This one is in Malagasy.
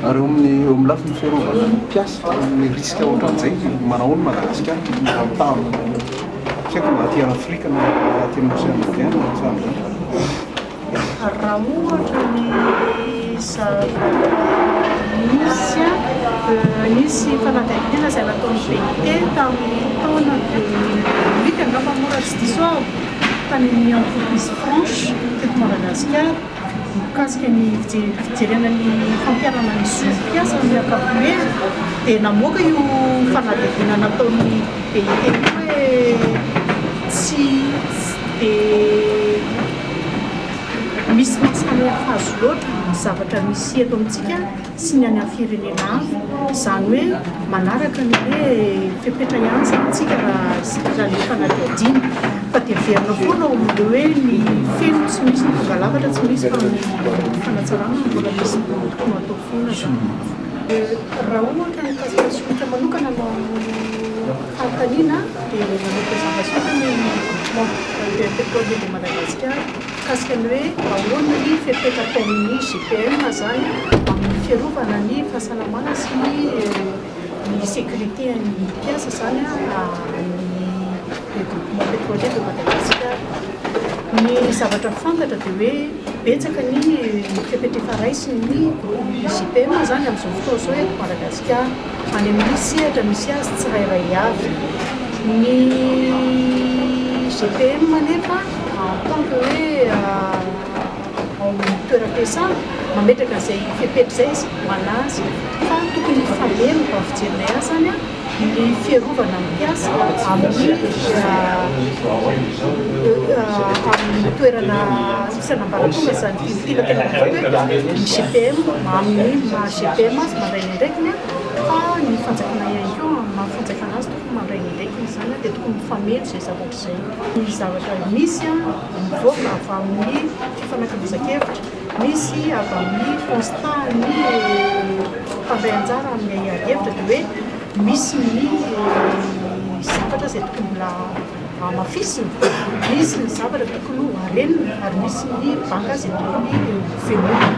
Ary eo amin'ny eo amin'ny lafiny fiarovana ny mpiasa amin'ny risque ohatran'izay, manao ahoana Madagasikara raha mitaha amin'ny tsy haiko na aty Afrika na aty amin'ny Océan Indien na sahala amin'izany? Raha ohatra ny zavatra nisy, nisy fanadihadiana izay nataon'ny BIT tamin'ny taona 2008 angamba moa raha tsy diso aho, tany amin'ny entreprise franche teto Madagasikara mikasika ny fijerena ny fampiharana ny zo mpiasa amin'ny ankapobeny dia namoaka io fanadihadiana nataon'ny BIT io hoe tsy dia misy mahasamihafa azy loatra ny zavatra misy eto amintsika sy ny any amin'ny firenena hafa. Izany hoe manaraka ny hoe fepetra ihany izany isika raha ny fanadihadiana. Fa dia miverina foana ao amin'ilay hoe ny feno tsy misy, ny tonga lafatra tsy misy fa ny fanatsarana no mbola misy tokony ho atao foana izany. Raha ohatra ny mikasika ny solika manokana no fanontaniana dia nanao présentation ny groupement pétrolier de Madagascar mikasika ny hoe ahoana ny fepetra ataon'ny GPM izany amin'ny fiarovana ny fahasalamana sy ny ny sécurité an'ny mpiasa izany amin'ny regroupement pétrolier de Madagascar. Ny zavatra fantatra dia hoe betsaka ny fepetra efa raisin'ny GPM izany amin'izao fotoana izao eto Madagasikara any amin'ny sehatra misy azy tsirairay avy. Ny GPM anefa en tant que hoe ao amin'ny toeram-piasana, mametraka an'izay fepetra izay izy ho an'azy fa tokony hifameno raha ny fijerinay azy izany ny fiarovana ny mpiasa amin'ny amin'ny toerana isan'ambaratonga izany ny tiana tena hoe ny GPM amin'ny maha GPM azy mandray ny andraikiny fa ny fanjakana ihany koa amin'ny maha fanjakana azy tokony mandray ny andraikiny izany dia tokony mifameno izay zavatra izay. Ny zavatra misy mivoaka avy amin'ny fifanakalozan-kevitra, misy avy amin'ny constat-n'ny mpandray anjara amin'ny adihevitra dia hoe misy ny zavatra izay tokony mbola hamafisina, misy ny zavatra tokony ho harenina ary misy ny banga izay tokony ho fenoina.